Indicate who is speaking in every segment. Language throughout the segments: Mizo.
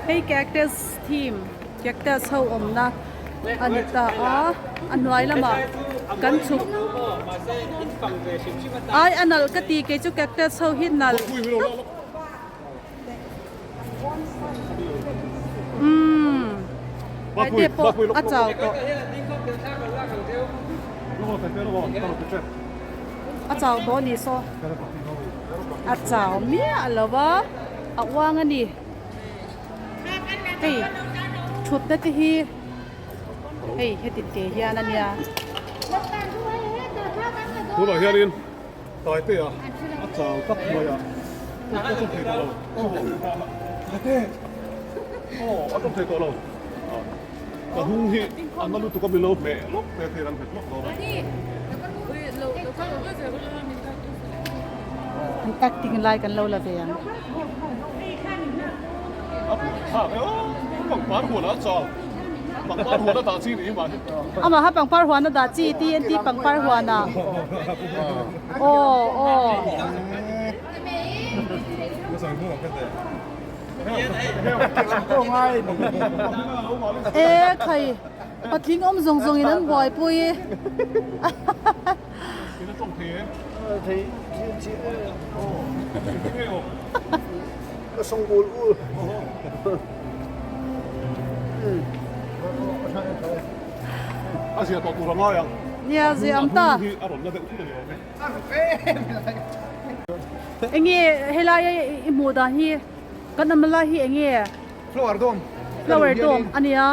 Speaker 1: Hei cactus theme cactus ho awmna a ni ta a a hnuai lamah kan chhuk ai a nalh ka ti kei chu cactus ho hi nalh tawp umm hei te pawh a chau tawh a chau tawh a ni saw a chau miah lo va a uang a ni hei thutna te hi hei heti te hian a nia.
Speaker 2: Tunah hianin Taite a a chau tak mai a a tawng thei tawh lo Taite aw a tawng thei tawh lo ka hnung hi a na lutuk a milo hmeh lawk te thei an hmet lawk dawn a.
Speaker 1: An acting lai kan lo la ve ang. Amah kha pangpar huan a dah chi TNT pangpar huan ah aw aw. E khai patling awm zawng zawng in an buaipui. Nia zia ang ta. Enge helai a i hmuh dan hi kan awm lai hi enge?
Speaker 3: Flower dome.
Speaker 1: Flower dome ania.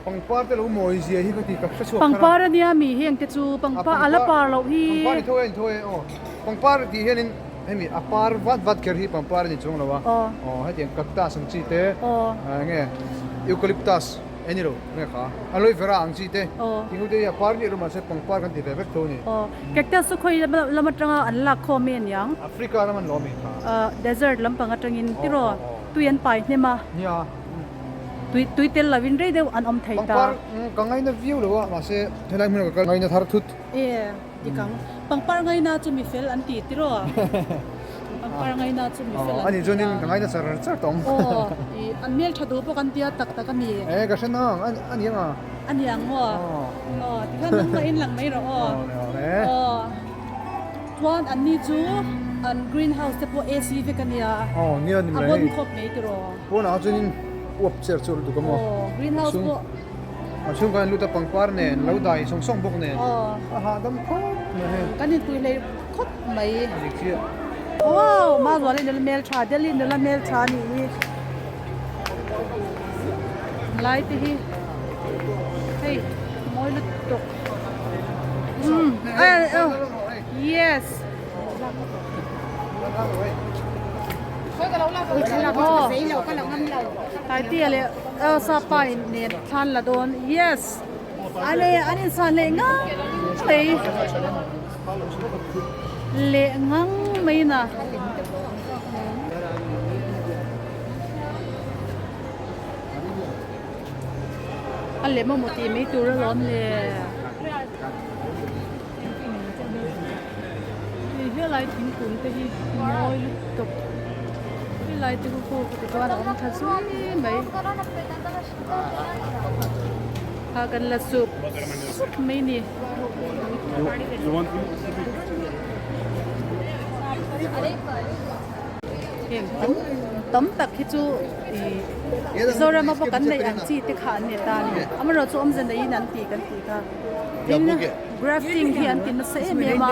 Speaker 3: Pangpar te lo mawi zia hi ka ti ka hre chhuak thar a.
Speaker 1: Pangpar ania mi heng te chu pangpar a la par loh hi.
Speaker 3: Pangpar ni tho e ni tho e aw. Pangpar tih hianin hemi a par vat vat kher hi pangpar a ni chuang lo a. Aw hetiang cactus ang chi te enge eucalyptus e ni lo nge kha aloe vera ang chi te tingu te hi a par miah lo mahse pangpar kan ti ve vek tho a ni.
Speaker 1: Aw cactus chu khawi lam atanga an lak khawm e aniang.
Speaker 3: Africa lam an lawm e kha.
Speaker 1: Desert lampang atangin tiraw tui an pai hnem a.
Speaker 3: Nia.
Speaker 1: Tui tui tel lovin rei deuh an awm thei ta.
Speaker 3: Pangpar ka ngaina viau lo a mahse helai hmunah ka kal ngaina thar thut.
Speaker 1: E dik ang. Pangpar ngaina chu mi fel an ti tiraw? Pangpar ngaina chu mi fel an ti a.
Speaker 3: Ani chuanin ka ngaina char char tawng.
Speaker 1: Aw i an hmel tha duh bawk an tia tak tak a mi.
Speaker 3: E ka hre nang a ni ang a.
Speaker 1: A ni ang maw? Aw tikhan nangmah in lang mai rawh aw. Aw chuan an ni chu an green house te pawh AC vek a nia.
Speaker 3: Aw nia ni mai.
Speaker 1: A bon khawp mai tiraw?
Speaker 3: Pawnah chuanin uap cher chu a lutuk a maw?
Speaker 1: Aw, greenhouse pawh.
Speaker 3: A chhung khan lut a pangpar nen, lo dai sawng sawng bawk nen. A hahdam khawp mai hei.
Speaker 1: Kan intui hlei khawp mai.
Speaker 3: A dik chiah.
Speaker 1: Wow, Mazuala nula hmeltha, Delhi nula hmeltha a nih hi. Lai te hi hei mawi lutuk. Umm, yes. Taitea leh Elsa pa in nen thlan la dawn yes ale an insan leh ngang mai leh ngang mai na. A lem a maw tih mai tur alawm le. Hei helai thingkung te hi mawi lutuk helai te khu ka ti chuan a awm tha zui mai a kan la sup sup mai ni. Heng tam tam tak hi chu ih Mizoram a pawh kan neih ang chi te kha an ni ta a ni amaherawhchu awmze neiin an tih kan tih kha. Tin, grafting hi an ti nasa em em a,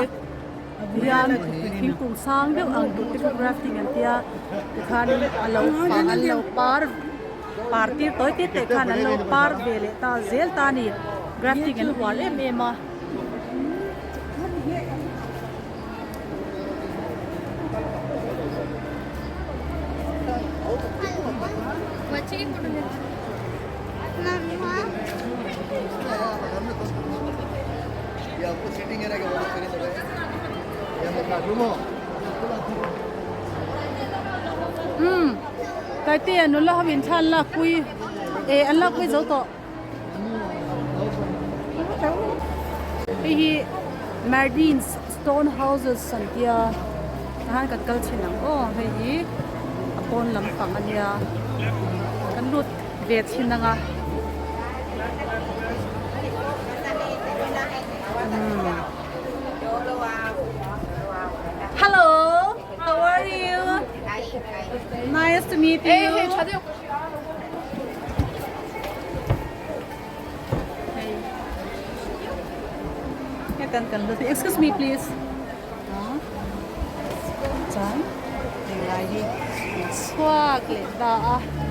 Speaker 1: hian thingkung sang deuh ang tur te kha grafting an tia tikhanin a lo pang an lo par par tir tawi te te khan an lo par ve leh ta zel ta a ni grafting an hual em em a. Umm Taitea nula ho in thla an lak pui eh an lak pui zo tawh hei hi Mardins stone houses an tia tahan kan kal chhin ang aw hei hi a pawn lampang ania kan lut. ve chhin ang a. Hello, how are you? Nice to meet you. Hetan kan lut. Excuse me please. Chuan heng lai hi chhuak leh ta a.